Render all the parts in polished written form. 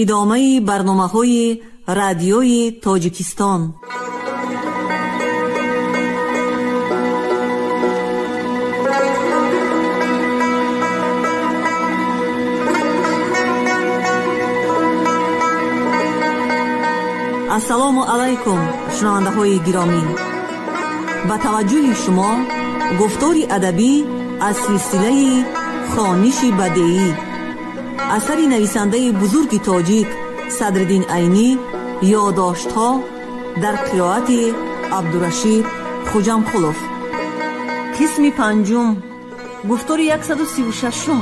Идомаи барномаҳои радиои Тоҷикистон. Ассалому алайкум, шунавандаҳои гиромӣ. Ба таваҷҷӯҳи шумо гуфтори адабӣ аз силсилаи хониши бадеӣ, асари нависандаи бузурги тоҷик Садриддин Айнӣ, ёддоштҳо дар қироати Абдурашид Хуҷамқулов. Қисми панҷум, гуфтори 136.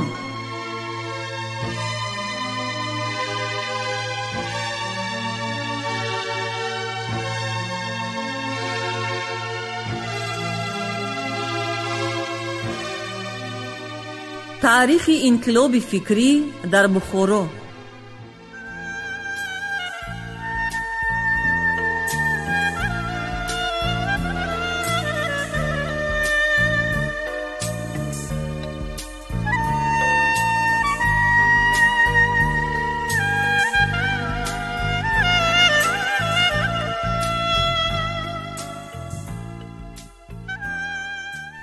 Таърихи инқилоби фикрӣ дар Бухоро.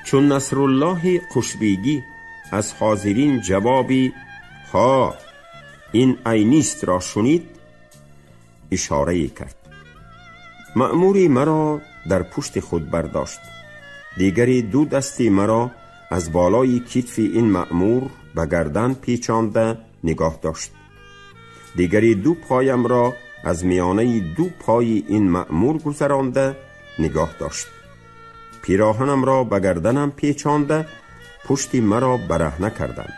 Чун Насруллоҳи Қушбегӣ аз ҳозирин ҷавоби ҳа ин Айнист ро шунид, ишорае кард. Маъмури маро дар пушти худ бардошт. Дигари ду дасти маро аз болои китфи ин маъмур ба гардан печонда нигоҳ дошт. Дигари ду поямро аз миёнаи ду пои ин маъмур гузаронда нигоҳ дошт. Пироҳанамро ба гарданам печонда пушти маро бараҳна карданд.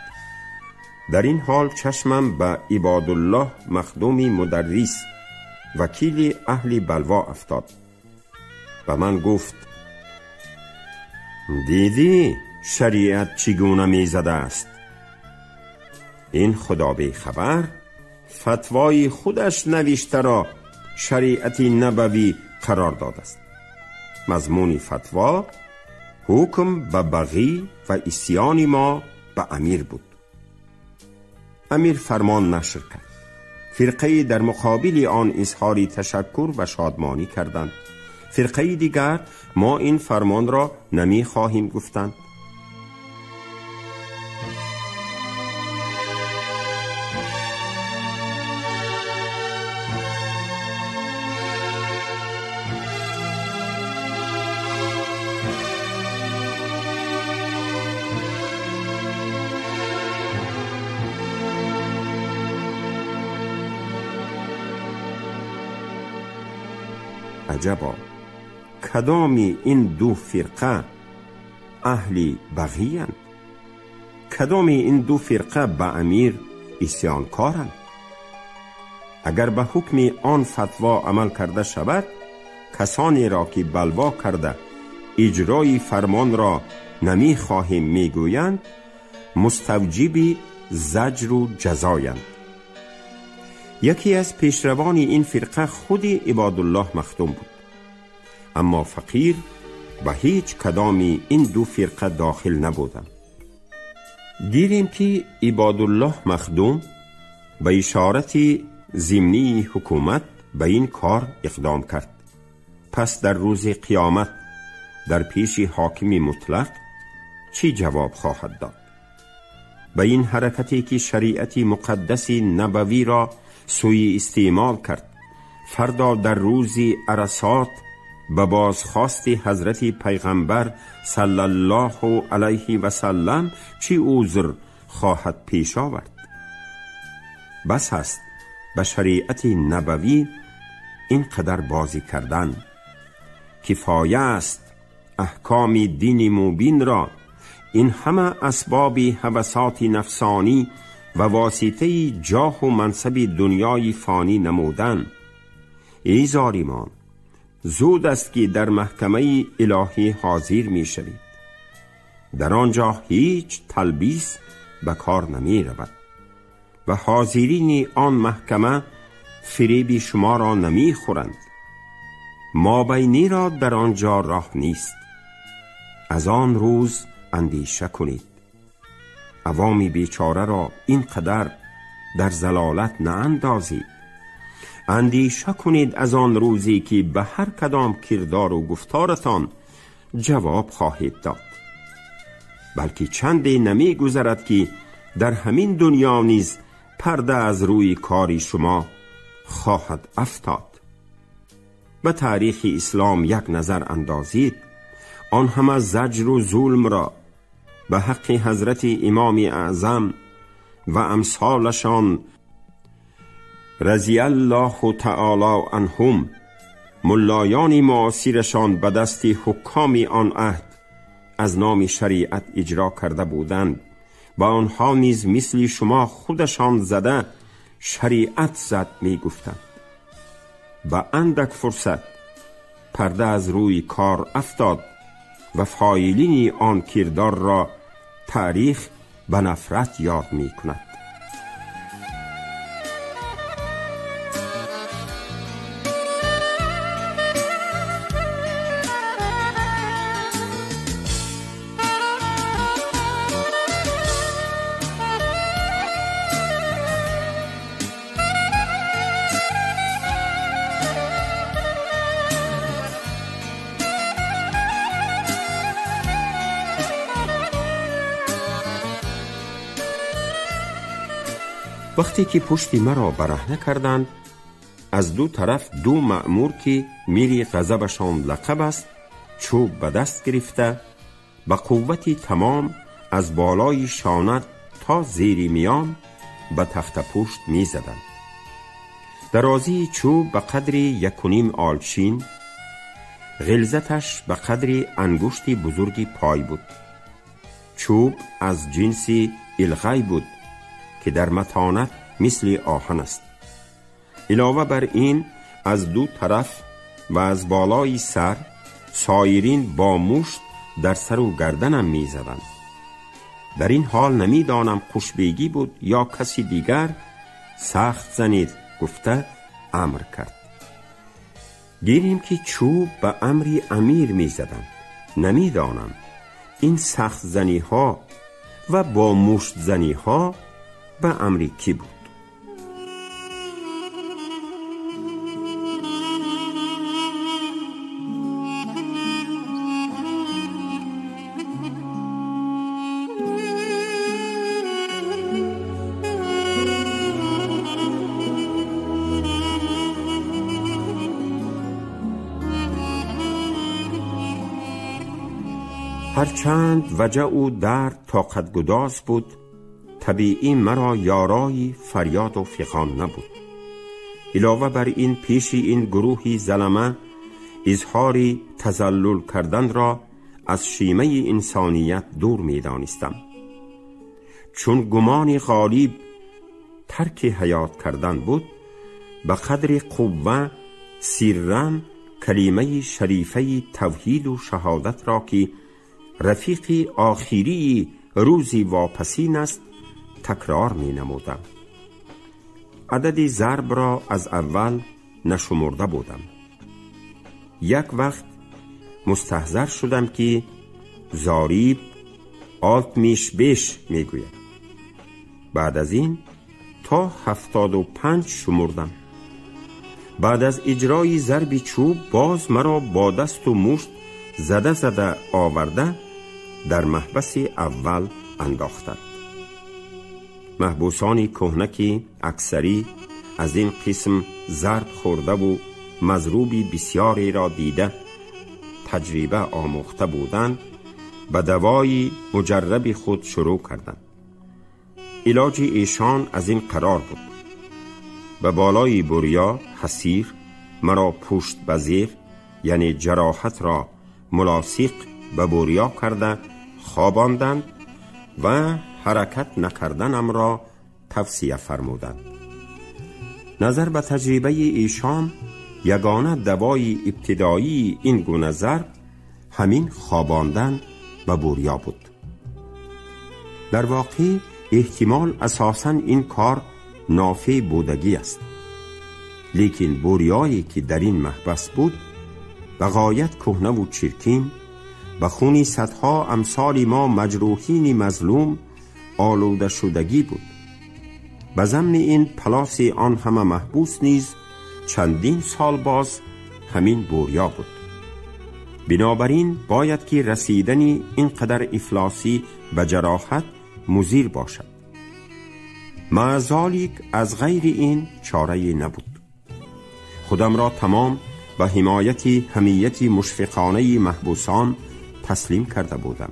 Дар ин ҳол чашмам ба Ибодуллоҳ Махдуми мударрис, вакили аҳли Балво афтод. Ба ман гуфт: дидӣ шариат чӣ гуна мезадааст? Ин худо бехабар фатвои худаш навиштаро шариати набавӣ қарор додааст. Мазмуни фатво ҳукм ба бағӣ ва исьёни мо ба амир буд. Амир фармон нашр кард. Фирқаи дар муқобили он изҳори ташаккур ва шодмонӣ карданд. Фирқаи дигар мо ин фармонро намехоҳем гуфтанд. عجبا کدامی این دو فرقه اهل بغی‌اند؟ کدامی این دو فرقه به امیر عصیانکارند؟ اگر به حکم آن فتوا عمل کرده شود، کسانی را که بلوا کرده اجرای فرمان را نمیخواهیم میگویند، مستوجب زجر و جزایند. یکی از پیشروان این فرقه خود عبادالله مخدوم بود، اما فقیر به هیچ کدامی این دو فرقه داخل نبودند. دیدیم که عبادالله مخدوم به اشارت ضمنی حکومت به این کار اقدام کرد. پس در روز قیامت در پیش حاکم مطلق چی جواب خواهد داد؟ به این حرکتی که شریعت مقدس نبوی را سوی استعمال کرد، فردا در روز عرصات به بازخواست حضرت پیغمبر صلی الله علیه و سلم چی عذر خواهد پیش آورد؟ بس است به شریعت نبوی اینقدر بازی کردن. کفایه است احکام دین مبین را این همه اسباب هوسات نفسانی و واسطه جاه و منصب دنیای فانی نمودن. ای ظالمان، زود است که در محکمه الهی حاضر می شوید. در آنجا هیچ تلبیس به کار نمی رود و حاضرین آن محکمه فریب شما را نمی خورند. مابینی را در آنجا راه نیست. از آن روز اندیشه کنید. عوامی بیچاره را اینقدر در ضلالت ناندازید. اندیشه کنید از آن روزی که به هر کدام کردار و گفتارتان جواب خواهید داد. بلکه چندی نمی گذرد که در همین دنیا نیز پرده از روی کاری شما خواهد افتاد. به تاریخ اسلام یک نظر اندازید، آن همه زجر و ظلم را به حق حضرت امام اعظم و امثالشان رضی الله تعالی عنهم، ملایان معاصرشان به دست حکام آن عهد از نام شریعت اجرا کرده بودند و آنها نیز مثل شما خودشان زده شریعت زد می گفتند. به اندک فرصت پرده از روی کار افتاد و فاعلین آن کردار را تاریخ به نفرت یاد می کند. وقتی که پشت مرا برهنه کردند، از دو طرف دو مأمور که میری غضبشان لقب است چوب به دست گرفته به قوت تمام از بالای شانه تا زیر میان به تخت پشت می زدند. درازی چوب به قدر 1.5 آلچین، غلظتش به قدر انگشت بزرگ پای بود. چوب از جنس الغی بود که در متانت مثل آهن است. علاوه بر این از دو طرف و از بالای سر سایرین با مشت در سر و گردنم می زدند. در این حال نمی دانم خوشبیگی بود یا کسی دیگر سخت زنید گفته امر کرد. گیریم که چوب به امر امیر می زدند. نمی دانم این سخت زنی ها و با مشت زنی ها به امر کی بود. هرچند وجع و درد طاقت گداز بود، طبیعی مرا یارای فریاد و فغان نبود. علاوه بر این پیش این گروهی ظلمه اظهار تذلل کردن را از شیمه انسانیت دور می دانستم. چون گمان غالب ترک حیات کردن بود، به قدر قوه سرا کلمه شریفه توحید و شهادت را که رفیق آخری روزی واپسین است تکرار می نمودم. عدد ضرب را از اول نشمرده بودم. یک وقت مستحضر شدم که زاریب آلتمیش بیش می گوید. بعد از این تا 75 شمردم. بعد از اجرای ضرب چوب باز مرا با دست و مشت زده زده آورده در محبس اول انداختند. محبوسان کهنه که اکثری از این قسم ضرب خورده و مضروبی بسیاری را دیده تجربه آموخته بودند، به دوای مجرب خود شروع کردند. علاج ایشان از این قرار بود: به بالای بریا حصیر مرا پشت به زیر، یعنی جراحت را ملاصق به بریا کرده خواباندند و حرکت نکردنم را توصیه فرمودند. نظر به تجربه ایشان یگانه دوای ابتدایی این گونه ضرب همین خواباندن به بریا بود. در واقع احتمال اساساً این کار نافع بودگی است، لیکن بوریایی که در این محبس بود به غایت کهنه و چرکین، به خونی صدها امثال ما مجروحین مظلوم آلوده شدگی بود. به ضمن این پلاس آن همه محبوس نیز چندین سال باز همین بوریا بود. بنابراین باید که رسیدنی اینقدر افلاسی به جراحت مضر باشد. مع ذلک از غیر این چاره نبود. خودم را تمام به حمایت حمیت مشفقانه محبوسان تسلیم کرده بودم.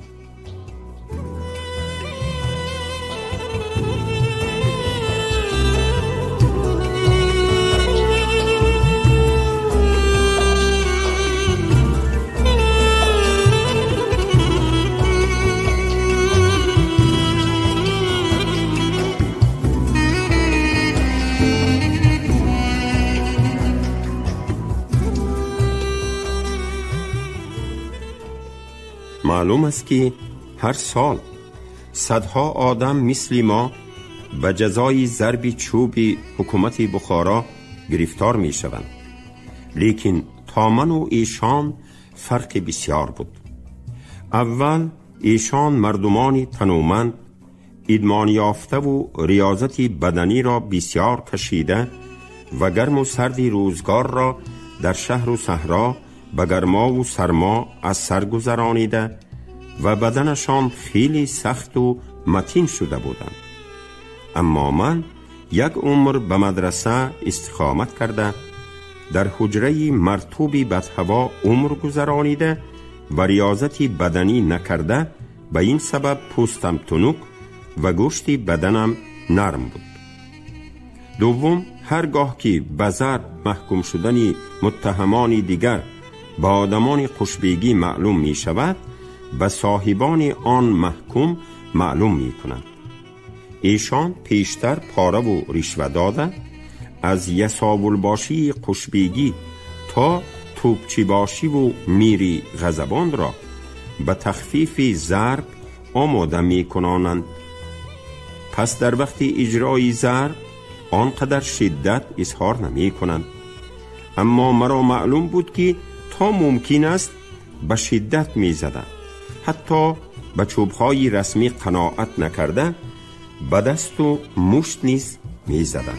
معلوم است که هر سال صدها آدم مثل ما به جزای ضرب چوب حکومت بخارا گرفتار می شوند، لیکن تا من و ایشان فرق بسیار بود. اول ایشان مردمانی تنومند، ادمان یافته و ریاضت بدنی را بسیار کشیده و گرم و سردی روزگار را در شهر و صحرا به گرما و سرما از سر گذرانیده و بدنشان خیلی سخت و متین شده بودند. اما من یک عمر به مدرسه استقامت کرده، در حجره مرطوب بدهوا عمر گذرانیده و ریاضت بدنی نکرده، به این سبب پوستم تنک و گوشت بدنم نرم بود. دوم، هرگاه که به ضرب محکوم شدن متهمان دیگر با آدمان خوشبیگی معلوم می شود، به صاحبان آن محکوم معلوم می کنند. ایشان پیشتر پاره و رشوه داده، از یساول باشی خوشبیگی تا توپچی باشی و میری غضبان را به تخفیف ضرب آماده می کنانند. پس در وقت اجرای ضرب آنقدر شدت اظهار نمی کنند. اما مرا معلوم بود که تا ممکن است به شدت می زدند. حتی به چوبهای رسمی قناعت نکرده به دست و مشت نیز می زدند.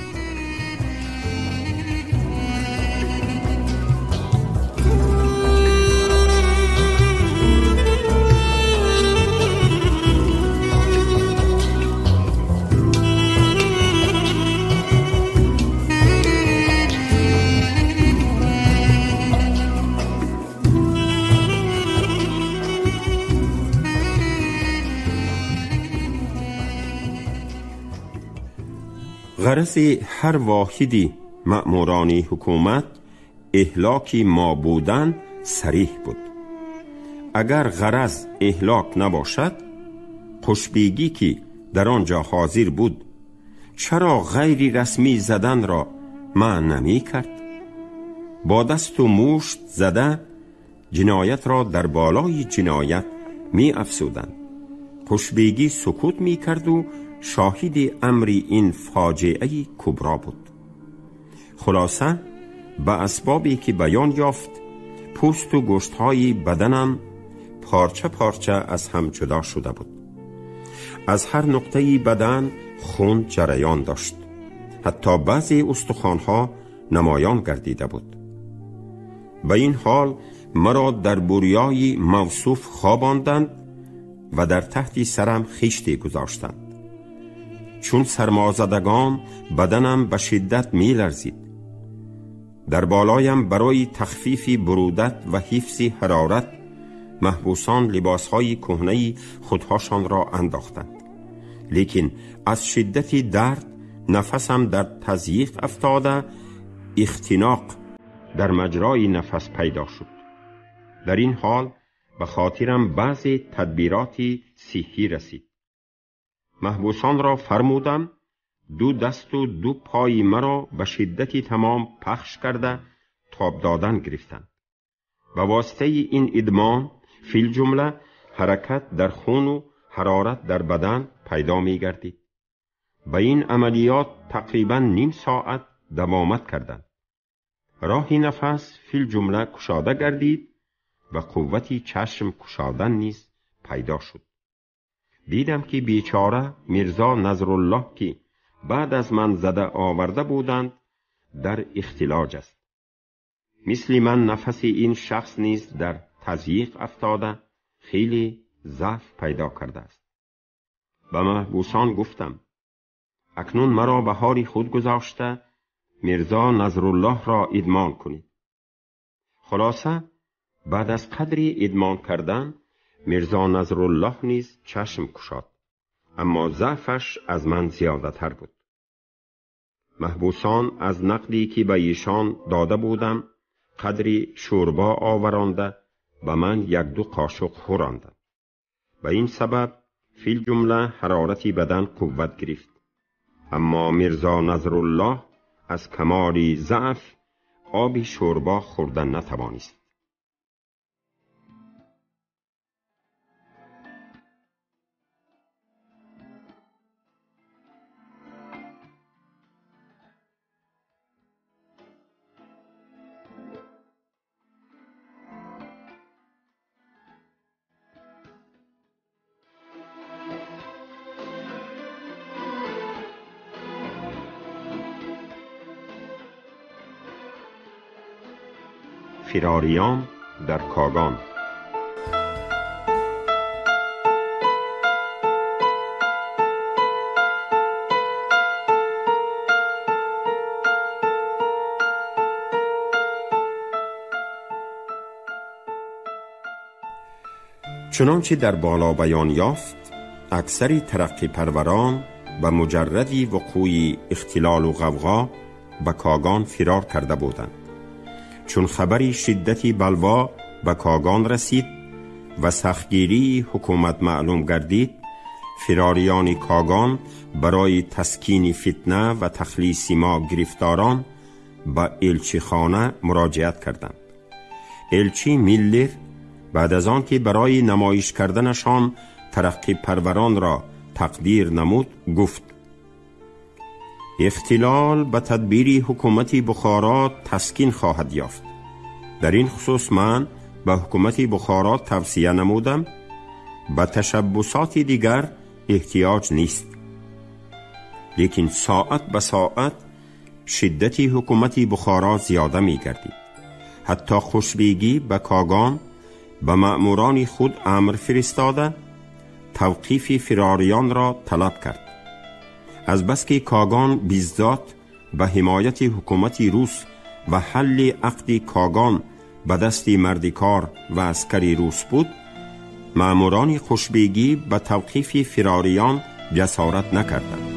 غرض هر واحدی مأموران حکومت اهلاک ما بودن صریح بود. اگر غرض اهلاک نباشد، خوشبیگی که در آنجا حاضر بود چرا غیر رسمی زدن را منع نمی کرد؟ با دست و مشت زده جنایت را در بالای جنایت می افزودند. خوشبیگی سکوت می کرد و شاهد امر این فاجعه کبرا بود. خلاصه به اسبابی که بیان یافت، پوست و گوشت‌های بدنم پارچه پارچه از هم جدا شده بود. از هر نقطه بدن خون جریان داشت. حتی بعضی استخوان‌ها نمایان گردیده بود. به این حال مرا در بوریای موصوف خواباندند و در تحت سرم خشتی گذاشتند. چون سرمازدگان بدنم به شدت می لرزید. در بالایم برای تخفیف برودت و حفظ حرارت محبوسان لباسهای کهنه خودهاشان را انداختند. لیکن از شدت درد نفسم در تضییق افتاده، اختناق در مجرای نفس پیدا شد. در این حال به خاطرم بعضی تدبیرات صحی رسید. محبوسان را فرمودم دو دست و دو پای مرا به شدت تمام پخش کرده تاب دادن گرفتند. به واسطه این ادمان فی الجمله حرکت در خون و حرارت در بدن پیدا می گردید. به این عملیات تقریبا نیم ساعت دوامت کردند. راه نفس فی الجمله کشاده گردید و قوت چشم کشادن نیز پیدا شد. دیدم که بیچاره میرزا نظرالله که بعد از من زده آورده بودند در اختلاج است. مثل من نفس این شخص نیز در تضییق افتاده خیلی ضعف پیدا کرده است. به محبوسان گفتم اکنون مرا به حال خود گذاشته میرزا نصرالله را ادمان کنید. خلاصه بعد از قدری ادمان کردن میرزا نصرالله نیز چشم گشاد، اما ضعفش از من زیادتر بود. محبوسان از نقدی که به ایشان داده بودم قدری شوربا آورانده به من یک دو قاشق خوراندند. به این سبب فی الجمله حرارت بدن قوت گرفت. اما میرزا نصرالله از کمال ضعف آب شوربا خوردن نتوانست. فراریان در کاگان. چنانچه در بالا بیان یافت، اکثری ترقی پروران و مجردی وقوع اختلال و غوغا به کاگان فرار کرده بودند. چون خبری شدتی بلوا به کاگان رسید و سختگیری حکومت معلوم گردید، فراریان کاگان برای تسکین فتنه و تخلیص ما گرفتاران به الچی خانه مراجعت کردند. الچی میلر بعد از آن که برای نمایش کردنشان ترقی پروران را تقدیر نمود، گفت: اختلال به تدبیر حکومت بخارا تسکین خواهد یافت. در این خصوص من به حکومت بخارا توصیه نمودم، به تشبثات دیگر احتیاج نیست. لیکن ساعت به ساعت شدت حکومت بخارا زیاده می گردید. حتی خوشبیگی به کاگان به مأموران خود امر فرستاده توقیف فراریان را طلب کرد. از بس که کاگان بیزداد به حمایت حکومت روس و حل عقد کاگان به دست مردیکار و عسکری روس بود، مأموران خوشبیگی به توقیف فراریان جسارت نکردند.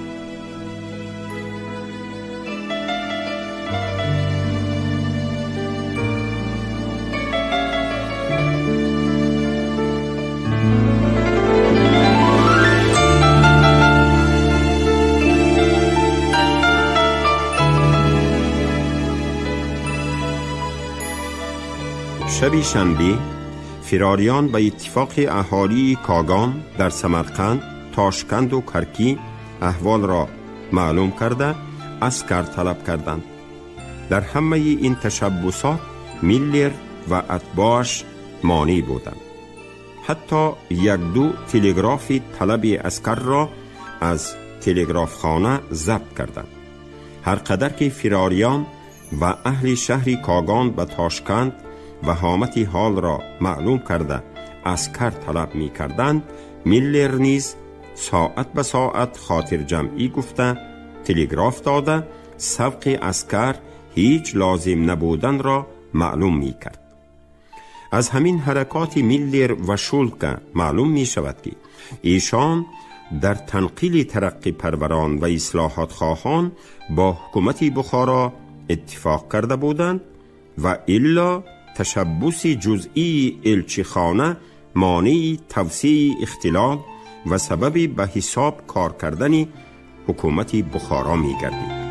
شب شنبه فراریان به اتفاق اهالی کاگان در سمرقند، تاشکند و کرکی احوال را معلوم کرده عسکر طلب کردند. در همه این تشبثات میلر و اتباعش مانع بودند. حتی یک دو تلگراف طلب عسکر را از تلگراف خانه ضبط کردند. هر قدر که فراریان و اهل شهر کاگان به تاشکند و وخامت حال را معلوم کرده عسکر طلب می کردند، میلر نیز ساعت به ساعت خاطر جمعی گفته تلگراف داده سبق عسکر هیچ لازم نبودن را معلوم می کرد. از همین حرکات میلر و شولکه معلوم می شود که ایشان در تنقیل ترقی پروران و اصلاحات خواهان با حکومت بخارا اتفاق کرده بودند و الا تشبث جزئی الچی خانه مانع توسیع اختلال و سبب به حساب کار کردن حکومت بخارا می گردید.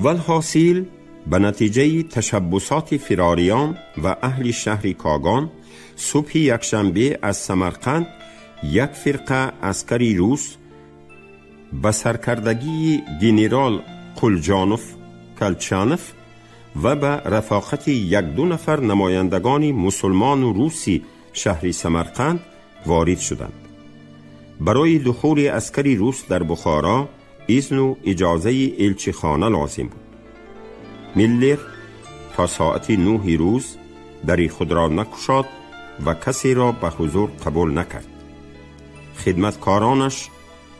والحاصل به نتیجه تشبثات فراریان و اهل شهر کاگان، صبح یکشنبه از سمرقند یک فرقه عسکری روس به سرکردگی گنرال قلجانوف کلچانف و به رفاقت یک دو نفر نمایندگان مسلمان و روسی شهر سمرقند وارد شدند. برای دخول عسکری روس در بخارا اذن و اجازه الچی خانه لازم بود. میلر تا ساعت 9 روز دری خود را نکشاد و کسی را به حضور قبول نکرد. خدمتکارانش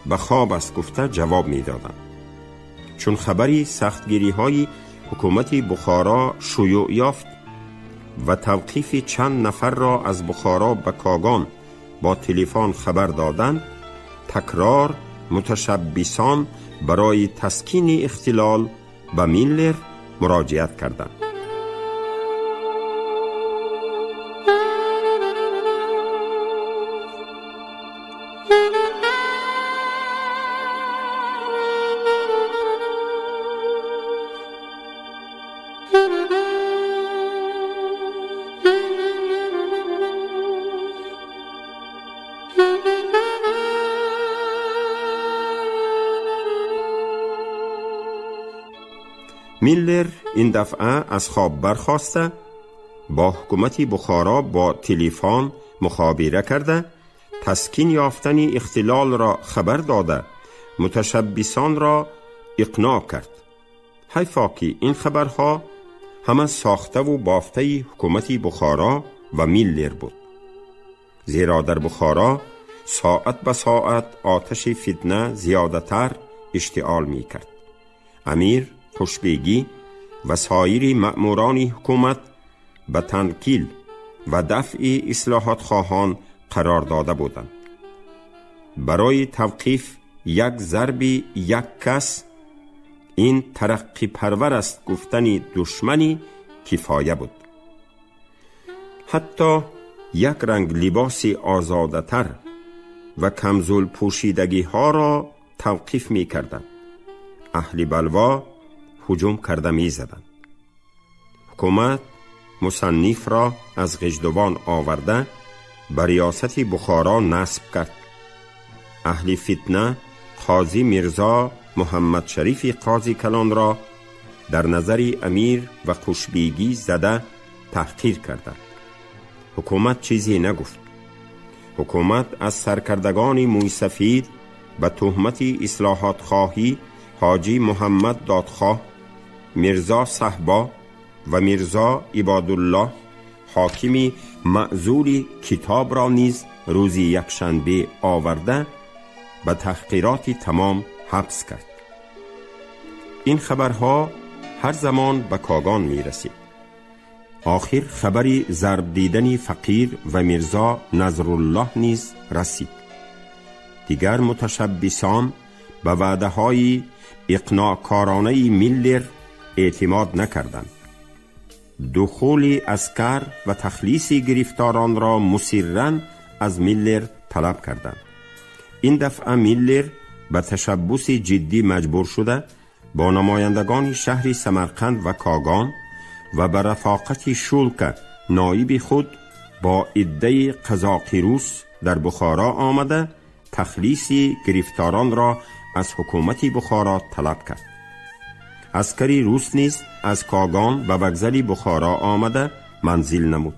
به خواب است گفته جواب می دادند. چون خبری سختگیری های حکومت بخارا شیوع یافت و توقیف چند نفر را از بخارا به کاغان با تلفن خبر دادند، تکرار متشبثان برای تسکین اختلال به میلر مراجعت کردند. میلر این دفعه از خواب برخاسته با حکومت بخارا با تلفن مخابره کرده، تسکین یافتن اختلال را خبر داده، متشبثان را اقناع کرد. حیفا که این خبرها همه ساخته و بافته حکومت بخارا و میلر بود، زیرا در بخارا ساعت به ساعت آتش فتنه زیادتر اشتعال می کرد. امیر خوشبیگی و سایر مأموران حکومت به تنکیل و دفع اصلاحات خواهان قرار داده بودند. برای توقیف یک ضرب یک کس این ترقی پرور است گفتن دشمنی کفایه بود. حتی یک رنگ لباس آزاده تر و کمزول پوشیدگی ها را توقیف می کردند. اهل بلوا هجوم کرده می زدند. حکومت مصنف را از غجدوان آورده به ریاست بخارا نصب کرد. اهل فتنه قاضی میرزا محمد شریف قاضی کلان را در نظر امیر و خوشبیگی زده تحقیر کردند. حکومت چیزی نگفت. حکومت از سرکردگان موی سفید به تهمت اصلاحات خواهی حاجی محمد دادخواه، میرزا صحبا و میرزا عبادالله حاکم معزول کتاب را نیز روزی یکشنبه آورده به تحقیرات تمام حبس کرد. این خبرها هر زمان به کاغان می رسید. آخر خبری ضرب دیدن فقیر و میرزا نظرالله نیز رسید. دیگر متشبثان به وعده های اقناع کارانه میلر اعتماد نکردند. دخول عسکر و تخلیص گرفتاران را مصراً از میلر طلب کردند. این دفعه میلر به تشبث جدی مجبور شده با نمایندگان شهر سمرقند و کاغان و به رفاقت شولکه نایب خود با عده قزاق روس در بخارا آمده تخلیص گرفتاران را از حکومت بخارا طلب کرد. عسکری روس نیز از کاغان به وگزل بخارا آمده منزل نمود.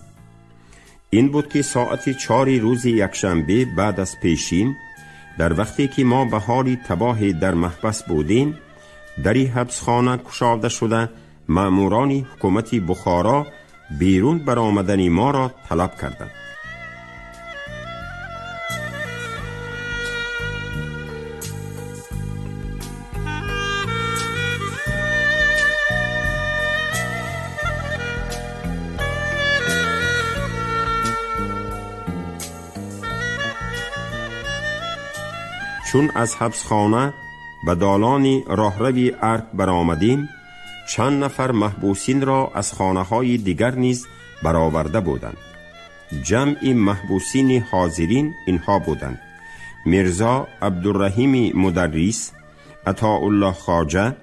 این بود که ساعت 4 روز یکشنبه بعد از پیشین، در وقتی که ما به حال تباه در محبس بودیم، دری حبسخانه کشاده شده مأموران حکومت بخارا بیرون برآمدن ما را طلب کردند. چون از حبسخانه به دالان راهروی ارگ برآمدیم، چند نفر محبوسین را از خانه های دیگر نیز برآورده بودند. جمع محبوسین حاضرین اینها بودند: میرزا عبدالرحیم مدرس، عطاالله خواجه،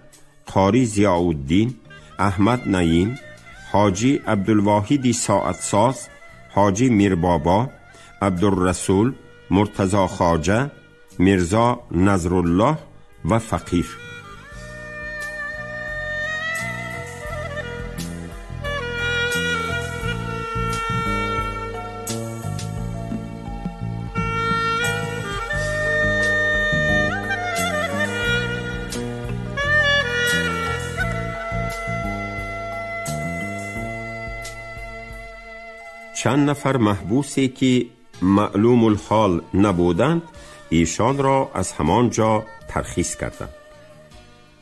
قاری ضیاءالدین، احمد نعیم، حاجی عبدالواحد ساعتساز، حاجی میربابا، عبدالرسول، Муртазо Хоҷа, Мирзо Назруллоҳ ва Фақир. چند نفر محبوسی که معلوم الحال نبودند ایشان را از همان جا ترخیص کردند.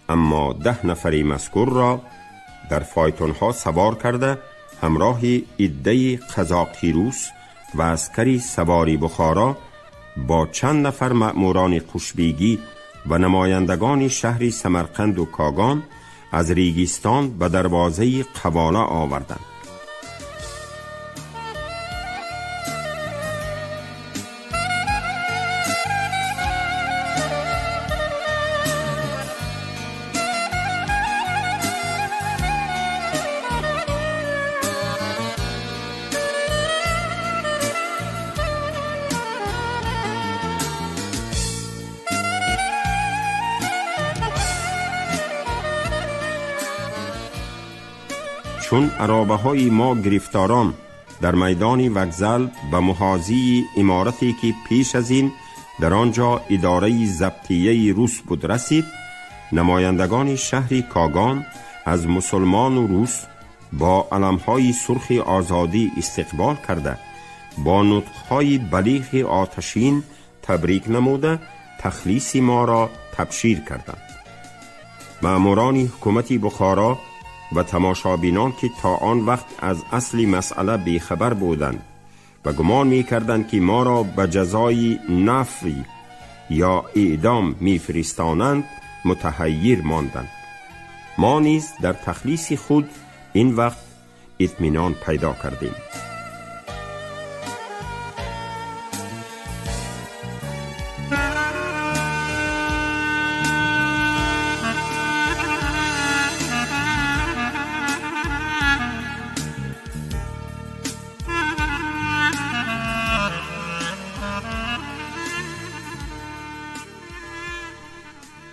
اما 10 نفری مذکور را در فایتونها سوار کرده همراه عده‌ای قزاقی روس و عسکری سواری بخارا با چند نفر مأموران قشبیگی و نمایندگان شهر سمرقند و کاگان از ریگستان به دروازه قواله آوردند. چون عرابه های ما گرفتاران در میدان وگزل به محاذی امارتی که پیش از این در آنجا اداره ضبطیه روس بود رسید، نمایندگان شهر کاگان از مسلمان و روس با علمهای سرخ آزادی استقبال کرده با نطقهای بلیغ آتشین تبریک نموده تخلیص ما را تبشیر کردند. مأموران حکومت بخارا و تماشابینان که تا آن وقت از اصل مسئله بیخبر بودند و گمان می کردند که ما را به جزای نفی یا اعدام می فرستانند متحیر ماندند. ما نیز در تخلیص خود این وقت اطمینان پیدا کردیم.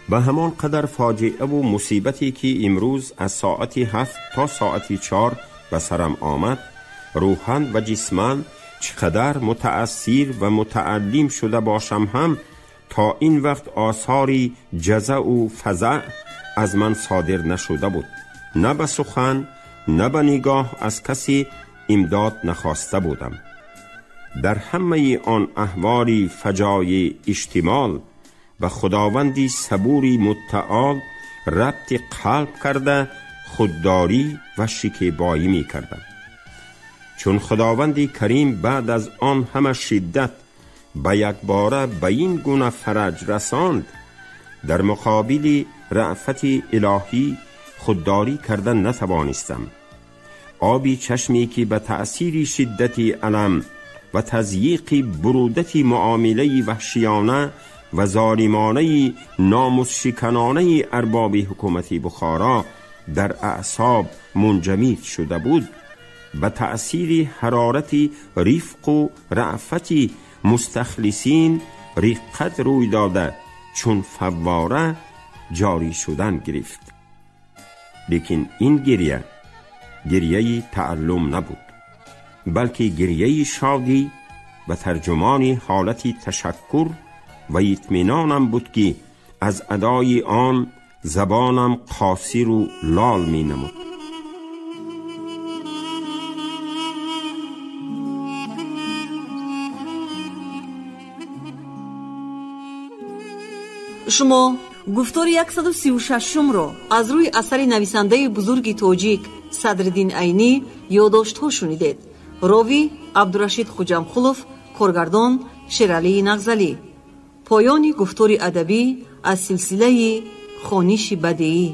به همان قدر فاجعه و مصیبتی که امروز از ساعت 7 تا ساعت 4 به سرم آمد، روحاً و جسماً چقدر متأثیر و متعلم شده باشم هم تا این وقت آثاری جزع و فزع از من صادر نشده بود. نه به سخن نه به نگاه از کسی امداد نخواسته بودم. در همه آن احوال فجای اجتمال به خداوندی صبوری متعال ربط قلب کرده خودداری و شکیبایی می کردم. چون خداوندی کریم بعد از آن همه شدت به یک باره به این گونه فرج رساند، در مقابل رأفت الهی خودداری کردن نتوانستم. آبی چشمی که به تأثیر شدت الم و تضییق برودت معامله وحشیانه و ظالمانه ناموس شکنانه ارباب حکومت بخارا در اعصاب منجمد شده بود، به تأثیر حرارت رفق و رأفت مستخلصین رقت روی داده چون فواره جاری شدن گرفت. لیکن این گریه گریه تعلم نبود، بلکه گریه شادی و ترجمان حالت تشکر و اطمینانم بود که از ادای آن زبانم قاصر و لال می نمود. Шумо гуфтори 136-умро аз рӯи асари нависандаи бузурги тоҷик Садриддин Айнӣ ёддоштҳо шунидед. Ровӣ Абдурашид Хуҷамхулов, коргардон Шералии Нағзалӣ. Поёни гуфтори адабӣ аз силсилаи хониши бадеӣ.